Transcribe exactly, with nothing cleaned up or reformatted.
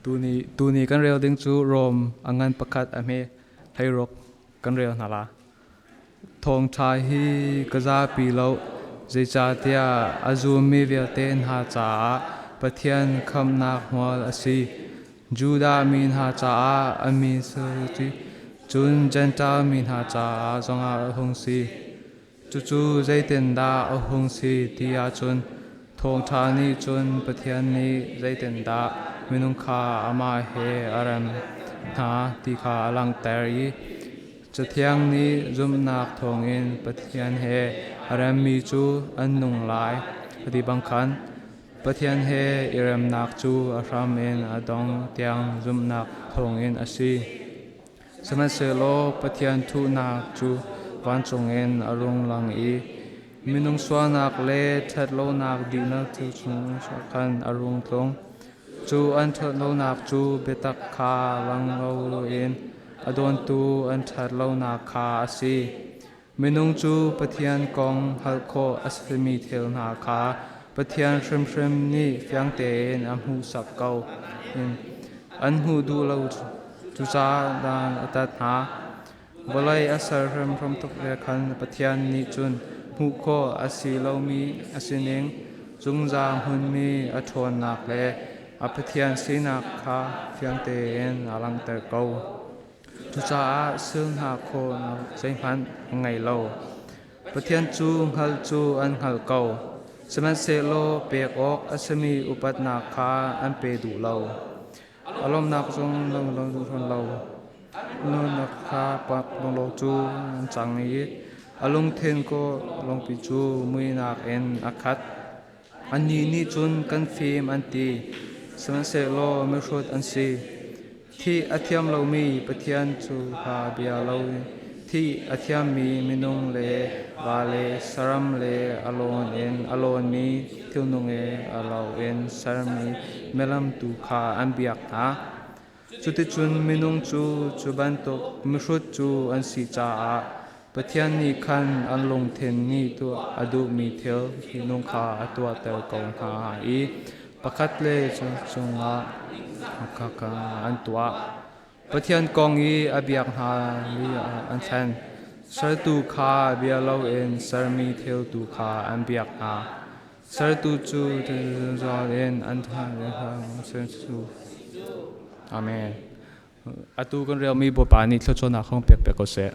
Tuni, tuni kan rel ding cu Rom a ngan pakhat a hme hleiruk kan rel hna lai. Thawngṭha hi ka zapi lo, zeicahtiah a zummi vialte hna caah Pathian khamhnak hmual a si. Judah mi hna caah a mi si, cun Jentail mi hna caah zongah a hung si. Cucu zeitindah a hung si ti ahcun, Thawngṭha nih cun Pathian nih zeitindah minung kha amah he a rem hna ti kha a langhter i, Cathiang nih zumhnak thawngin Pathian he a remmi cu an nung lai a ti bang khan, Pathian he i remnak cu a hram in a dong tiang zumhnak thawngin a si. Sihmanhsehlaw Pathian thuhnak cu vancung in a rung lang i, minung sualnak le ṭhatlonak dihlak cu chung khan a rung tlung. Cu an ṭhatlonak cu biatak kha lang loin a dawntu an ṭhatlonak kha a si. Minung cu Pathian kong hngalh khawh a simi thil hna kha Pathian hrimhrim nih fiang tein a hmuhsak ko. An hmuh duh lo, cucaah dan a tat hna. Vawlei a ser hrimhrim tuk le khan Pathian nih cun hmuh khawh a si lomi a sining, zungzal hmunmi a ṭhawnnak le a Pathian sinak kha fiang tein a langhter ko. Cucaah silhna khawhnak zeihmanh a ngei lo. Pathian cu hngalh cu an hngalh ko. Sihmanhsehlaw pek awk a simi upatnak kha an pe duh lo. A lawmhnak zong lo lo hrawn lo. An lawmhnak kha pak lawng lo cu an cang i a lungthin kawh lawngpi cu muihnak in a khat. Annih nih cun kan fim an ti, sihmanhsehlaw mihrut an si. Thih a thiam lomi Pathian cu kha bia lo i, thih a thiammi minung le va le saram le a lawn in a lawnmi thilnung e a lo in sermi mialamtu kha an biak hna. Cuticun minung cu cu bantuk mihrut cu an si caah Pathian nih khan an lungthin nih tuah a duhmi thil hringnung kha a tuahter ko hna i pakhat le cungah kha kha an tuah. Pathian kong i a biak hna li ah an thlen. Sertu kha bia loin sermi thiltu kha an biak hna. Sertu cu zungzal in an ṭhan i hram a si cu. Amen. Atu kan relmi Bawipa nih thluachuahnak hong pek pek ko seh.